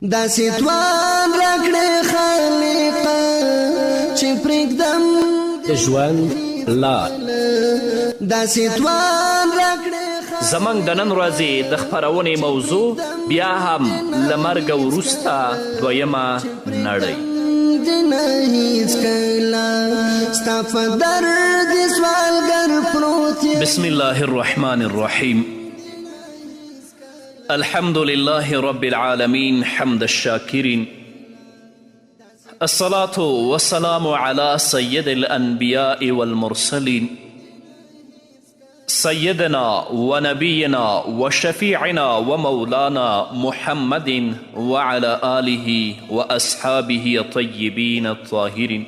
داسې توان راکړې خالقه چې پرېږدم د ژوند لار. داسې توان راکړې. زموږ د نن ورځې د خپرونې موضوع بیا هم له مرګه وروسته دویمه نړۍ. بسم الله الرحمن الرحیم. الحمد لله رب العالمين، حمد الشاكرين، الصلاة والسلام على سيد الأنبياء والمرسلين، سيدنا ونبينا وشفيعنا ومولانا محمد وعلى آله وأصحابه الطيبين الطاهرين.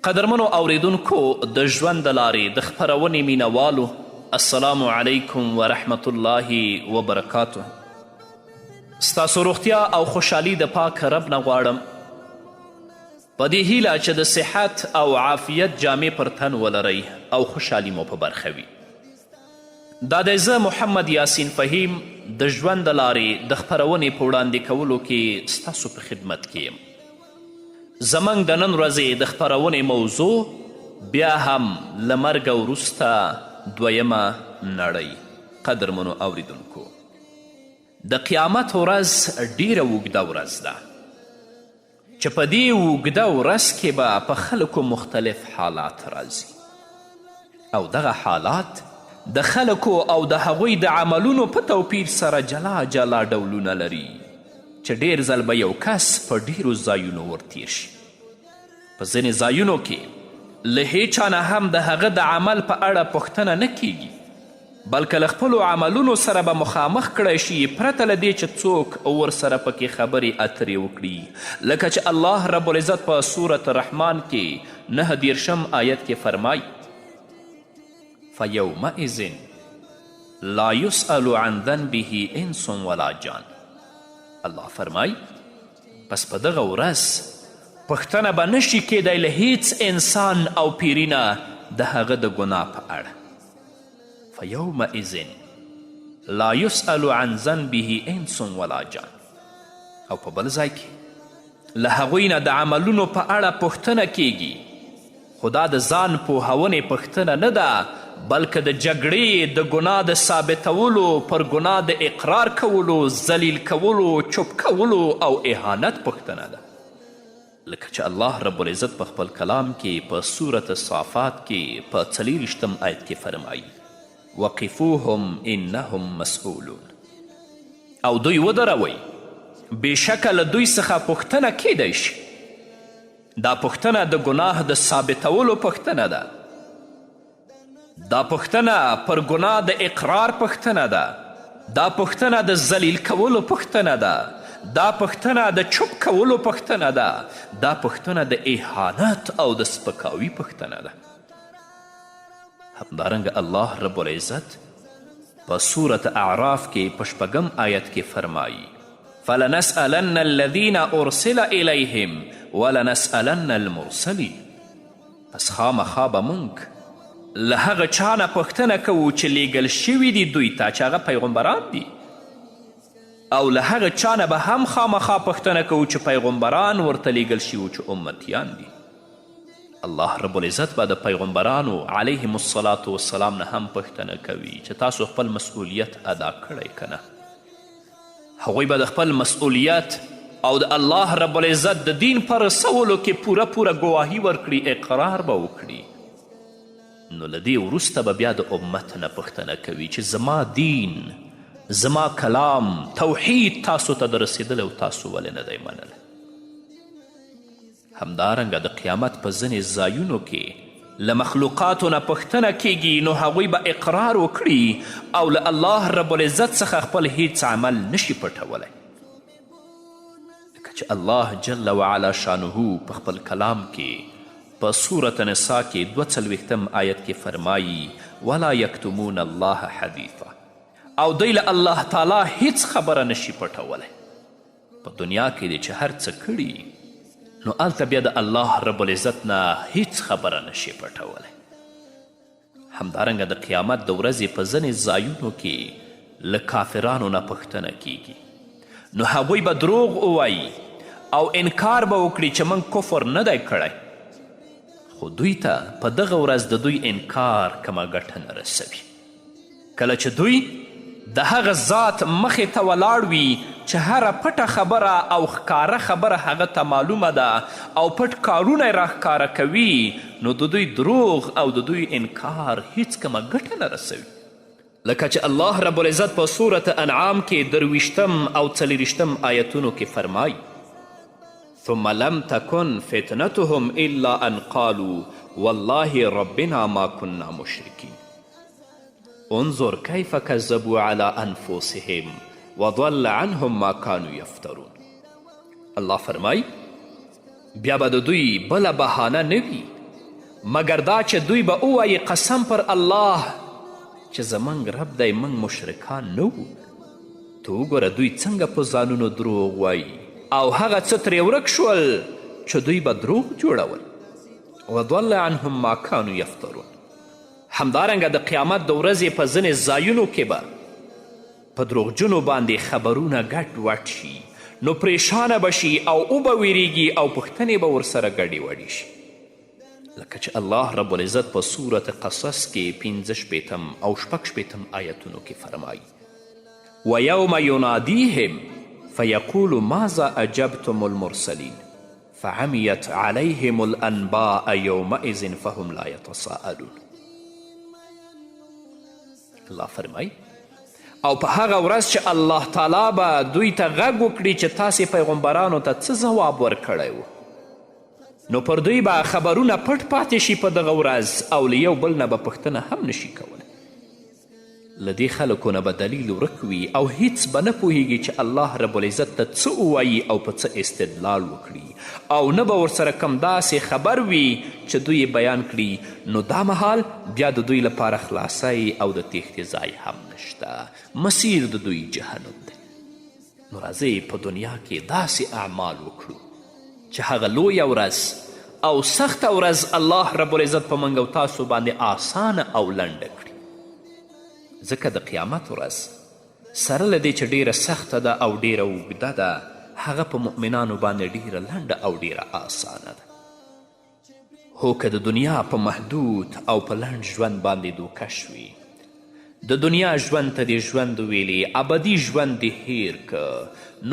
قدرمنو اوریدونکو، د ژوند د لارې د خپرونې مینوالو، السلام علیکم ورحمت الله وبرکاته. ستاسو روغتیا او خوشحالي د پاک رب نه غواړم، په دې هیله چې د صحت او عافیت جامې پر تن ولرئ او خوشحالي مو په برخه وي. دا دی زه محمد یاسین فهیم د ژوند د لارې د خپرونې په وړاندې کولو کې ستاسو په خدمت کې یم. زموږ د نن ورځې د خپرونې موضوع بیا هم له مرګه وروسته دویمه نړۍ. قدرمنو اوریدونکو، د قیامت ورځ ډیره اوږده ورځ ده چې په دې اوږده ورځ کې به په خلکو مختلف حالات راځي، او دغه حالات د خلکو او د هغوی د عملونو په توپیر سره جلا جلا ډولونه لري، چې ډیر ځل به یو کس په ډیرو ځایونو ورتیر شي. په ځینې ځایونو کې له هیچا نه هم د هغه د عمل په اړه پوښتنه نه کیږي، بلکه له خپلو عملونو سره به مخامخ کړی شي، پرته له دې چې څوک ورسره پکې خبرې اترې وکړي، لکه چې الله رب العزت په سورة الرحمن کې 39 آیت کې فرمایي: فیومئذ لا یسأل عن ذنبه انس ولا جان. الله فرمایي: پس په دغه ورځ پوښتنه به نشي کیدی له هیڅ انسان او پیري نه د هغه د ګناه په اړه. فیومئذ لا یسأل عن ذنبه انس ولا جان. او په بل ځای کې له هغوی نه د عملونو په اړه پوښتنه کیږي، خو دا د ځان پوهونې پوښتنه نه ده، بلکه د جګړې، د ګناه د ثابتولو، پر ګناه د اقرار کولو، ذلیل کولو، چوپ کولو او اهانت پوښتنه ده، لکه چې الله رب العزت په خپل کلام کې په سورة الصافات کې په 24 آیت کې فرمایي: وقفوهم انهم مسؤلون. او دوی ودروئ، بېشکه له دوی څخه پوښتنه کیدی شي. دا پوښتنه د ګناه د ثابتولو پوښتنه ده، دا پوښتنه پر ګناه د اقرار پوښتنه ده، دا پوښتنه د ذلیل کولو پوښتنه ده، دا پوښتنه د چوپ کولو پوښتنه ده، دا پوښتنه د اهانت او د سپکاوي پوښتنه ده. همدارنګه الله رب العزت په سورة اعراف کې په 6 آیت کې فرمایي: فلنسألن الذین ارسل الیهم ولنسألن المرسلین. پس خامخا به موږ له هغه چا نه پوښتنه کوو چې لیږل شوي دي دوی ته، چې هغه پیغمبران دي، او له هغه چا نه به هم خامخا پوښتنه کوو چې پیغمبران ورته لیږل شوي چې امتیان دي. الله رب العزت به د پیغمبرانو علیهم الصلاة والسلام نه هم پوښتنه کوي چې تاسو خپل مسؤلیت ادا کړی که نه. هغوی به د خپل مسؤلیت او د الله رب العزت د دین په رسولو کې پوره پوره ګواهي ورکړي، اقرار به وکړي. نو له دې وروسته به بیا د امت نه پوښتنه کوي چې زما دین، زما کلام، توحید تاسو ته د رسېدلی او تاسو ولې نه دی منلی. همدارنګه د قیامت په ځینې ځایونو کې له مخلوقاتو نه پوښتنه کیږي، نو هغوی به اقرار وکړي او له الله رب العزت څخه خپل هیڅ عمل نشي پټولی، لکه چې الله جل وعلا شانه په خپل کلام کې په سورة نساء کې 42 آیت کې فرمایي: ولا یکتمون الله حدیثا. او دوی له الله تعالی هیڅ خبره نشي پټولی. په دنیا کې دې چې هر څه کړي، نو هلته بیا د الله رب العزت نه هیڅ خبره نشي پټولی. همدارنګه د قیامت د ورځې په ځینې ځایونو کې له کافرانو نه پوښتنه کیږي، نو هغوی به دروغ ووایي او انکار به وکړي چې موږ کفر نه دی کړی، خو دوی ته په دغه ورځ د دوی انکار کومه ګټه نه رسوي. کله چې دوی د هغه ذات مخې ته ولاړ وي چې هره پټه خبره او ښکاره خبره هغه ته معلومه ده او پټ کارونه یې راښکاره کوي، نو د دوی دروغ او د دوی انکار هیڅ کومه ګټه نه رسوي. لکه چې الله رب العزت په سورة انعام کې درویشتم او څلویشتم آیتونو کې فرمایي: ثم لم تکن فتنتهم الا ان قالوا والله ربنا ما كنا مشرکین انظر کیف کذبوا علی انفسهم وضل عنهم ما كانوا یفترون. الله فرمایي بیا به د دوی بله بهانه نه وي مګر دا چې دوی به ووایي قسم پر الله چې زموږ رب دی، موږ مشرکان نه وو. ته وګوره دوی څنګه په ځانونو دروغ وایي او هغه څه ترې ورک شول چې دوی به دروغ جوړول. وضل عنهم ما کانو یفترون. همدارنګه د قیامت د ورځې په ځینې ځایونو کې به په دروغجنو باندې خبرونه ګډ وډ شي، نو پریشانه به شي او وبه ویریږي او پوښتنې به ورسره ګډې وډې شي. لکه چې الله رب العزت په سورة قصص کې 65 او 66 آیتونو کې فرمایي: ویوم ینادیهم فیقول ماذا اجبتم المرسلین فعمیت علیهم الانباء یومئذ فهم لا یتساءلون. الله فرمایي او په هغه ورځ چې الله تعالی به دوی ته غږ وکړي چې تاسې پیغمبرانو ته څه ځواب ورکړی و، نو پر دوی به خبرونه پټ پاتې شي په دغه ورځ او له یو بل نه به پوښتنه هم نشي کولی. له دې خلکو نه به دلیل ورک وي او هیڅ به نه پوهیږي چې الله رب العزت ته څه ووایي او په څه استدلال وکړي او نه به ورسره کوم داسې خبر وي چې دوی یې بیان کړي، نو دا مهال بیا د دوی لپاره خلاصی او د تیښتې ځای هم نشته، مسیر د دوی جهنم دی. نو راځئ په دنیا کې داسې اعمال وکړو چې هغه لویه ورځ او سخته ورځ الله رب العزت په موږ او تاسو باندې آسانه او لنډه کړي. ځکه د قیامت ورځ سره له دې چې ډیره سخته ده او ډیره اوږده ده، هغه په مؤمنانو باندې ډیره لنډه او ډیره آسانه ده. هو که د دنیا په محدود او په لنډ ژوند باندې دوکه شوې، د دنیا ژوند ته دې ژوند ویلې، ابدي ژوند دې هیر که،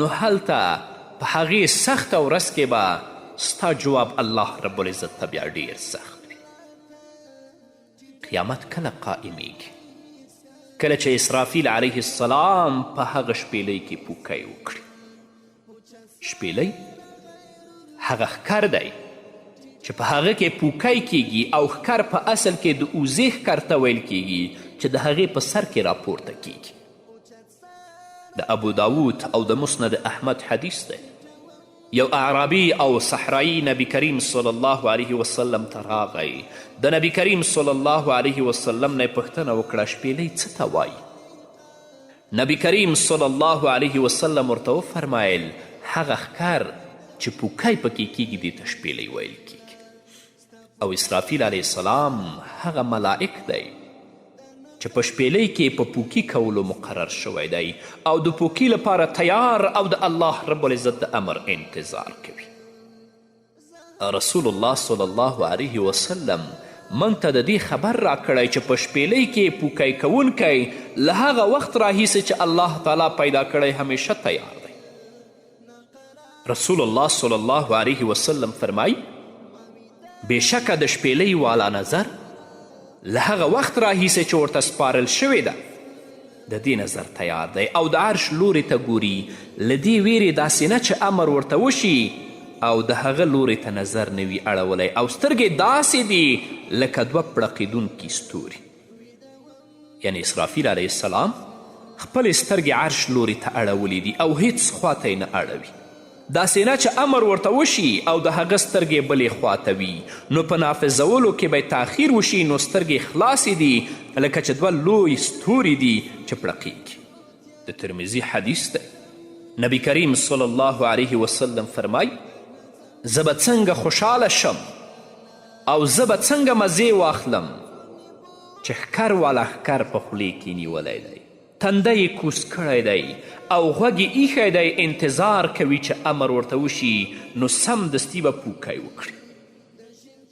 نو هلته په هغې سخته ورځ کې به ستا جواب الله رب العزت ته بیا ډیر سخت وي. قیامت کله قائمیږي؟ کله چې اسرافیل علیه السلام په هغه شپېلۍ کې پوکی وکړي. شپېلۍ هغه ښکر دی چې په هغه کې پوکی کیږي او ښکر په اصل کې د اوزې ښکر ته ویل کیږي چې د هغې په سر کې راپورته کیږي. د ابو داود او د مسند احمد حدیث دی. یو اعرابي او صحرایي نبی کریم صلی الله علیه وسلم ته راغی. د نبی کریم صلی الله علیه وسلم نه یې پوښتنه وکړه شپېلۍ څه ته وایي؟ نبی کریم صلی الله علیه وسلم ورته وفرمایل هغه ښکر چې پوکی پکې کیږي دې ته شپېلۍ ویل کیږي. او اسرافیل علیه السلام هغه ملائک دی چې په شپېلۍ کې په پوکي کولو مقرر شوی دی او د پوکي لپاره تیار او د الله رب العزت د امر انتظار کوي. رسول الله صلی الله علیه وسلم موږ ته د دې خبر راکړی چې په شپېلۍ کې پوکی کوونکی له هغه وخت راهیسې چې الله تعالی پیدا کړی همیشه تیار دی. رسول الله صلی الله علیه وسلم فرمایي بېشکه د شپېلۍ والا نظر له هغه وخت راهیسې چې ورته سپارل شوې ده د دې نظر تیار دی او د عرش لورې ته ګوري، له دې ویرې داسې نه چې امر ورته وشي او د هغه لورې ته نظر نه وي اړولی او سترګې داسې دي لکه دوه پړقېدونکي ستوري. یعنې اسرافیل علیه السلام خپلې سترګې عرش لورې ته اړولې دي او هیڅ خواته یې نه اړوي. داسې نه چې امر ورته وشي او د هغه سترګې بلې خواته وي، نو په نافذولو کې به یې تاخیر وشي، نو سترګې خلاصې دي لکه چې دوه لوی ستوري دي چې پړقیږي. د ترمذي حدیث دی، نبی کریم صلی الله علیه وسلم فرمایي زه به څنګه خوشحاله شم او زه به څنګه مزې واخلم چې ښکر والا ښکر په خولې کې نیولی دی. تندی یې کوز کړی دی او غوږ یې ایښی دی، انتظار کوي چې امر ورته وشي، نو سمدستي به پوکی وکړي.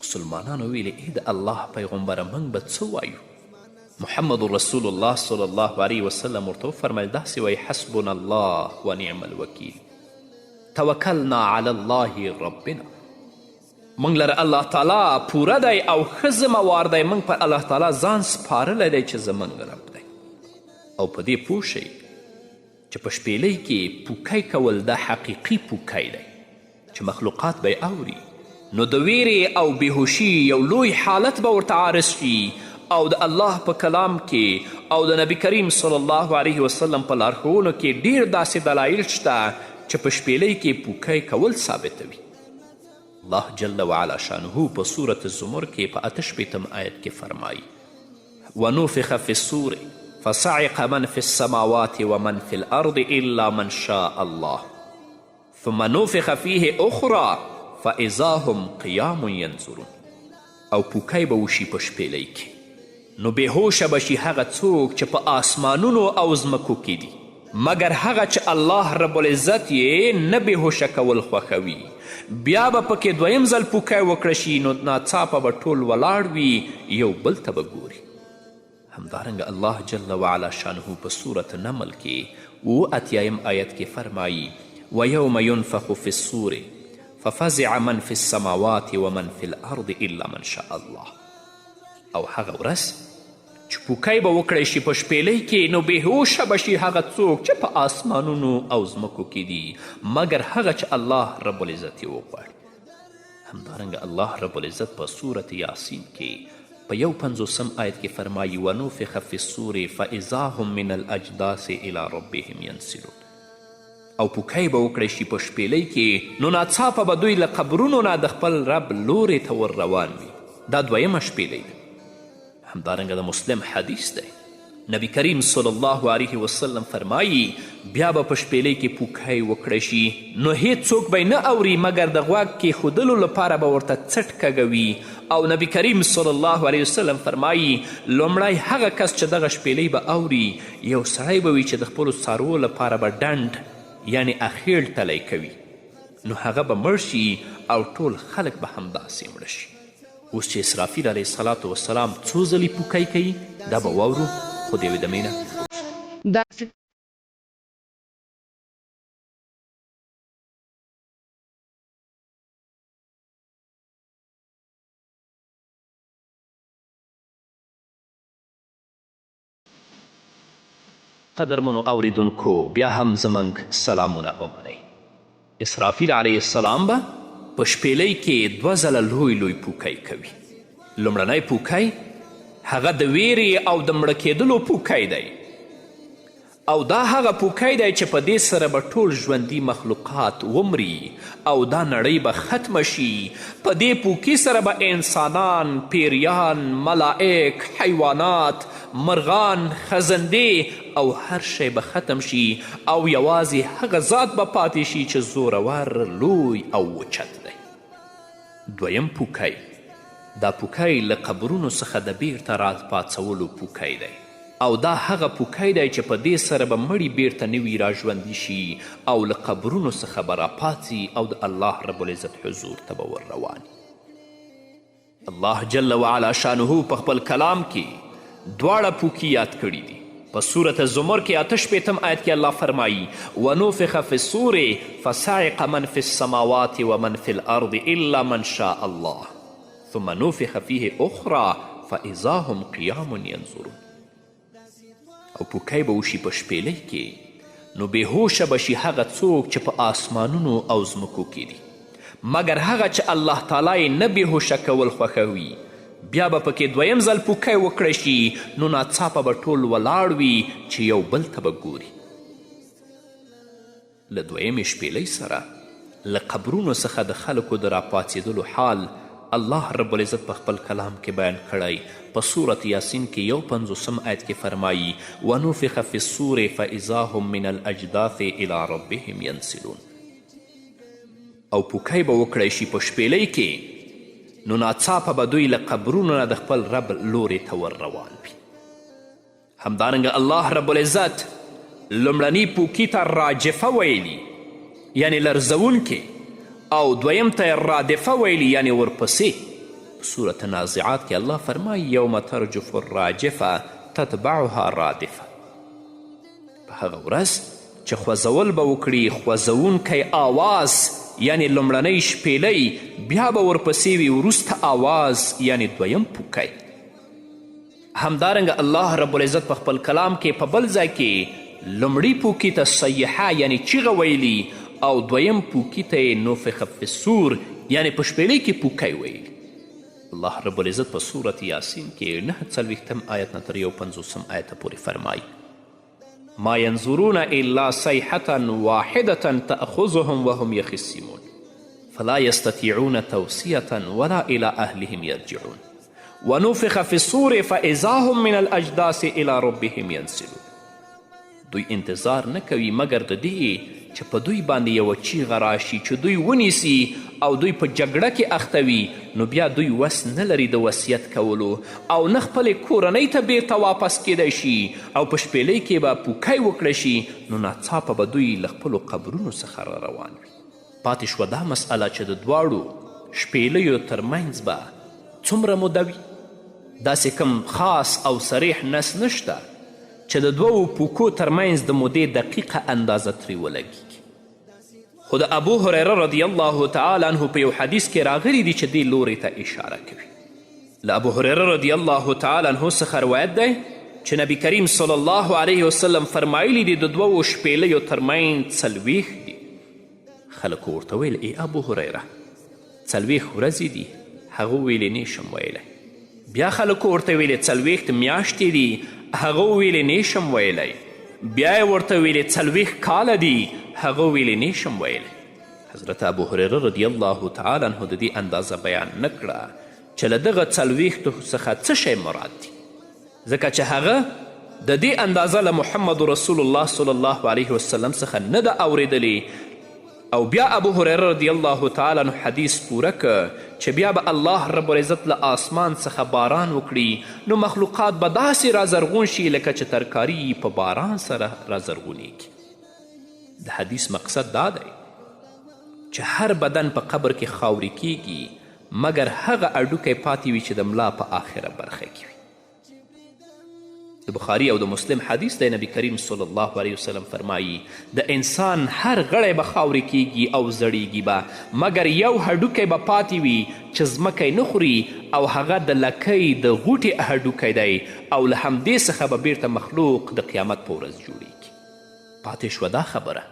مسلمانانو ویلې ای د الله پیغمبره، موږ به څه وایو؟ محمد رسول الله صلی الله علیه وسلم ورته وفرمیل، داسې وایي: حسبنا الله ونعم الوکیل، توکلنا علی الله ربنا. موږ لره الله تعالی پوره دی او ښه ذمه وار دی، موږ پر الله تعالی ځان سپارلی دی چې زموږ رب دی. او په دې پوه شئ چې په شپېلۍ کې پوکی کول دا حقیقي پوکی دی چې مخلوقات به یې اوري، نو د ویرې او بېهوشي یو لوی حالت به ورته عارض شي او د الله په کلام کې او د نبی کریم صلی الله علیه وسلم په لارښوونو کې ډیر داسې دلایل شته چې په شپېلۍ کې پوکی کول ثابتوي. الله جل وعلا شانه په سورة الزمر کې په 68 آیت کې فرمایي: ونفخ فی الصور فصعق من فی السماوات ومن فی الارض الا من شاء الله ثم نفخ فیه اخرى فاذا هم قیام ینظرون. او پوکی به وشي په شپېلۍ کې، نو بېهوشه به شي هغه څوک چې په آسمانونو او ځمکو کې دي، مګر هغه چې الله رب العزت یې نه بېهوشه کول خوښوي. بیا به پکې دویم ځل پوکی وکړه شي، نو ناڅاپه به ټول ولاړ وي، یو بل ته به ګوري. همدارنګه الله جل وعلا شانه په سورة نمل کې 87 آیت کې فرمایي: ویوم ینفخ فی الصور ففزع من فی السماوات ومن فی الارض الا من شاء الله. او هغه ورځ چې پوکی به وکړی شي په شپېلۍ کې، نو بېهوشه به شي هغه څوک چې په آسمانونو او ځمکو کې دي، مګر هغه چې الله رب العزت یې وغواړي. همدارنګه الله رب العزت په سورة یاسین کې په 51 آیت کې فرمایي: ونفخ فی الصور فاذا هم من الاجداث الی ربهم ینسلون. او پوکی به وکړی شي په شپېلۍ کې، نو ناڅاپه به دوی له قبرونو نه د خپل رب لورې ته ور روان وي. دا دویمه شپېلۍ ده. همدارنګه د مسلم حدیث دی، نبی کریم صلی الله علیه وسلم فرمایي: بیا به په شپېلۍ کې پوکی وکړی شي، نو هیڅوک به یې نه اوري، مګر د غوږ کیښودلو لپاره به ورته څټ کږوي. او نبی کریم صلی الله علیه وسلم فرمایي: لومړی هغه کس چې دغه شپېلۍ به اوري، یو سړی به وي چې د خپلو څاروو لپاره به ډنډ یعنې اخیړ تلی کوي، نو هغه به مړ شي او ټول خلک به همداسې مړه شي. اوس چې اسرافیل علیه الصلاة والسلام څو ځلې پوکی کوي دا به واورو، خو د یوې دمې نه. قدرمنو اوریدونکو بیا هم زموږ سلامونه ومنئ. اسرافیل علیه السلام به په شپېلۍ کې دوه ځله لوی لوی پوکی کوي. لومړنی پوکی هغه د ویرې او د مړه کېدلو پوکی دی، او دا هغه پوکی دی چې په دې سره به ټول ژوندي مخلوقات ومري او دا نړۍ به ختمه شي. په دې پوکي سره به انسانان، پیریان، ملائک، حیوانات، مرغان، خزندې او هر شی به ختم شي او یوازې هغه ذات به پاتې شي چې زورور، لوی او اوچت دی. دویم پوکی، دا پوکی له قبرونو څخه د بیرته راپاڅولو پوکی دی، او دا هغه پوکی دی چې په دې سره به مړي بیرته نوي راژوندي شي او له قبرونو څخه به راپاڅي او د الله رب العزت حضور ته به ور روان. الله جل وعلا شانه په خپل کلام کې دواړه پوکي یاد کړي دي. په سورة زمر کې 68 آیت کې الله فرمایي: ونفخ فی الصور فصعق من فی السماوات ومن فی الارض الا من شاء الله ثم نفخ فیه اخرى فاذا هم قیام ینظرون. او پوکی به وشي په شپېلۍ کې، نو بېهوشه به شي هغه څوک چې په آسمانونو او ځمکو کې دي، مګر هغه چې الله تعالی یې نه بېهوشه کول خوښوي. بیا به پکې دویم ځل پوکی وکړی شي، نو ناڅاپه به ټول ولاړ وي چې یو بل ته به ګوري. له دویمې شپېلۍ سره له قبرونو څخه د خلکو د راپاڅېدلو حال الله رب العزت په خپل کلام کې بیان کړی. په سورة یاسین کې 51 آیت کې فرمایي: ونفخ فی الصور فاذا هم من الاجداث الی ربهم ینسلون. او پوکی به وکړی شي په شپېلۍ کې، نو ناڅاپه به دوی له قبرونو نه د خپل رب لورې ته ور روان وي. همدارنګه الله رب العزت لومړني پوکي ته راجفه ویلي، یعنې لرزوونکې، او دویم ته رادفه ویلي، یعنې ورپسې. په سورة نازعات کې الله فرمایي یوم ترجف الراجفه تتبعها رادفه، په هغه ورځ چې خوځول به وکړي خوځوونکی آواز، یعنې لومړنۍ شپېلۍ، بیا به ورپسې وي وروسته آواز، یعنې دویم پوکی. همدارنګه الله رب العزت په خپل کلام کې په بل ځای کې لومړي پوکي ته صیحه یعنې چیغه ویلي او دویم پوکي ته یې نفخ فی الصور یعنې په شپېلۍ کې پوکی ویلي. الله رب العزت په سورة یاسین کې 49 آیت نه تر 51 آیته پورې فرمایي: ما ينظرون الا صيحة واحدة تأخذهم وهم يخصمون فلا يستطيعون توصية ولا إلى أهلهم يرجعون ونفخ في الصور فإذا هم من الأجداث إلى ربهم ينسلون. دوی انتظار نه کوي مګر د دې چې په دوی باندې یوه چیغه راشي چې دوی ونیسي او دوی په جګړه کې اخته وي، نو بیا دوی وس نه لري د وصیت کولو او نه خپلې کورنۍ ته بیرته واپس کیدای شي او په شپېلۍ کې به پوکی وکړی شي، نو ناڅاپه به دوی له خپلو قبرونو څخه را روان وي. پاتې شوه دا مسئله چې د دواړو شپېلیو تر منځ به څومره موده وي؟ داسې کوم خاص او صریح نص نشته چې د دوو پوکو تر منځ د مودې دقیقه اندازه ترې ولګیږي. خو د ابو هریره رضی الله تعالی عنه په یو حدیث کې راغلي دي چې دې لورې ته اشاره کوي. له ابو هریره رضی الله تعالی عنه څخه روایت دی چې نبی کریم صلی الله علیه وسلم فرمایلي دي د دوو شپېلیو تر منځ 40 دي. خلکو ورته ویل ای ابو هریره 40 ورځې دي. هغه ویلې نیشم ویلی. بیا خلکو ورته ویلې 40 میاشتې دي. هغه ویلې نیشم ویلی. بیا یې ورته ویلې 40 کاله دي. هغه ویلې نیشم ویلی. حضرت ابو هریره رضی الله تعالی عنه د دې اندازه بیان نه کړه چې له دغه 40 څخه څه شی مراد دي، ځکه چې هغه د دې اندازه له محمد رسول الله صلی الله علیه وسلم څخه نه ده اورېدلې. او بیا ابو هریره رضی الله تعالی عنه حدیث پوره که چې بیا به الله رب العزت له آسمان څخه باران وکړي، نو مخلوقات به داسې رازرغون شي لکه چې ترکاري په باران سره رازرغونیږي. د حدیث مقصد دا دی چې هر بدن په قبر کې خاورې کیږي، مګر هغه هډوکی پاتې وي چې د ملا په آخره برخه کې وي. د بخاري او د مسلم حدیث دی، نبی کریم صلی الله علیه وسلم فرمایي د انسان هر غړی به خاورې کیږي او زړیږي به، مګر یو هډوکی به پاتې وي چې ځمکه نه خوري، او هغه د لکۍ د غوټې هډوکی دی، او له همدې څخه به بیرته مخلوق د قیامت په ورځ جوړیږي. پاتې شوه دا خبره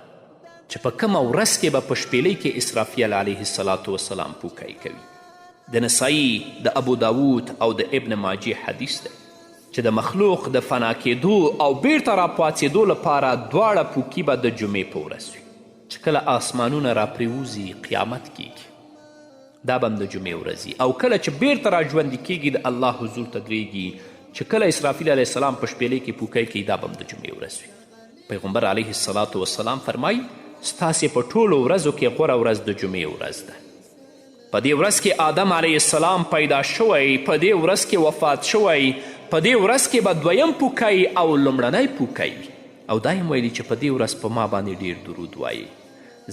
چې په کومه ورځ کې به په شپېلۍ کې اسرافیل علیه الصلاة والسلام پوکی کوي. د نسائی، د ابو داود او د ابن ماجې حدیث دی چې د مخلوق د فنا کېدو او بیرته راپاڅېدو لپاره دواړه پوکي به د جمعې په ورځ وي، چې کله آسمانونه راپرېوځي قیامت کیږي، دا به هم د جمعې ورځ وي. او کله چې بیرته راژوندي کیږي د الله حضور ته درېږي، چې کله اسرافیل علیه السلام په شپېلۍ کې پوکی کوي، دا به هم د جمعې ورځ وي. پیغمبر علیه الصلاة والسلام فرمایي ستاسې په ټولو ورځو کې غوره ورځ د جمعې ورځ ده. په دې ورځ کې آدم علیه السلام پیدا شوی، په دې ورځ کې وفات شوی، په دې ورځ کې به دویم پوکی او لومړنی پوکی وي. او دا یې ویلي چې په دې ورځ په ما باندې ډیر درود وایئ،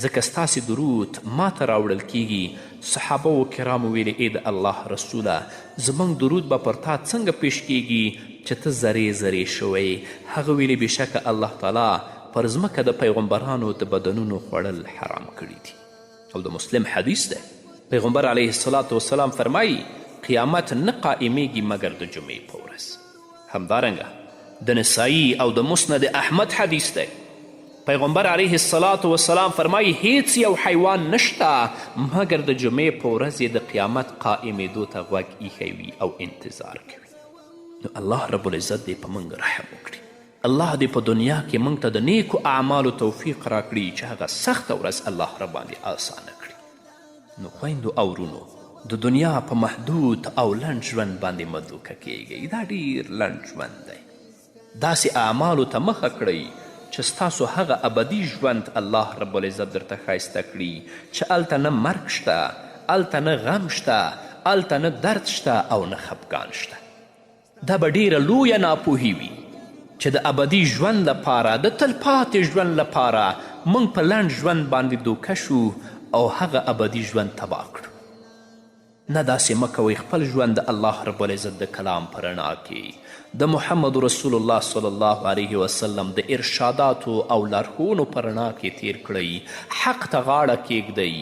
ځکه ستاسې درود ما ته راوړل کیږي. صحابه و کرامو ویلې ای د الله رسوله، زموږ درود به پر تا څنګه پیش کیږي چې ته ذرې ذرې شوی؟ هغه ویلې بېشکه الله تعالی پر ځمکه د پیغمبرانو د بدنونو خوړل حرام کړي دي. او د مسلم حدیث دی، پیغمبر علیه الصلاة والسلام فرمایي قیامت نه قائمیږي مګر د جمعې په ورځ. همدارنګه د نسائی او د مسند احمد حدیث دی، پیغمبر علیه الصلاة والسلام فرمایي هیڅ یو حیوان نشته مګر د جمعې په ورځ یې د قیامت قائمیدو ته غوږ ایښی وي او انتظار کوي. نو الله رب العزت دې په موږ رحم وکړي، الله دې په دنیا کې موږ ته د نیکو اعمالو توفیق راکړي چې هغه سخته ورځ الله راباندې آسانه کړي. نو خویندو او ورونو، د دنیا په محدود او لنډ ژوند باندې مه دوکه کیږئ، دا ډیر لنډ ژوند دی. داسې اعمالو ته مخه کړئ چې ستاسو هغه ابدي ژوند الله رب العزت درته ښایسته کړي چې هلته نه مرګ شته، هلته نه غم شته، هلته نه درد شته او نه خفګان شته. دا به ډیره لویه ناپوهي وي چې د ابدي ژوند لپاره، د تلپاتې ژوند لپاره موږ په لنډ ژوند باندې دوکه شو او هغه ابدي ژوند تباه کړو. نه داسې مه کوئ، خپل ژوند د الله رب العزت د کلام په رڼا کې، د محمد رسول الله صلی الله علیه وسلم د ارشاداتو او لارښوونو په رڼا کې تیر کړئ، حق ته غاړه کیږدئ،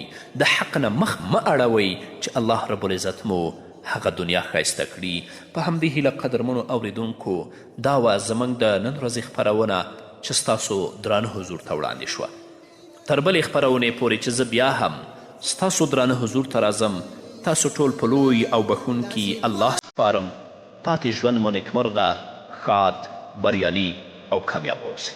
د حق نه مخ مه اړوئ چې الله رب العزت مو هغه دنیا ښایسته کړي. په همدې هیله قدرمنو اوریدونکو دا وه زموږ د نن ورځې خپرونه چې ستاسو درانه حضور ته وړاندې شوه. تر بلې خپرونې پورې چې زه بیا هم ستاسو درانه حضور ته راځم، تاسو ټول په لوی او بښونکي الله سپارم. پاتې ژوند مو نیکمرغه، ښاد، بریالي او کامیاب واوسئ.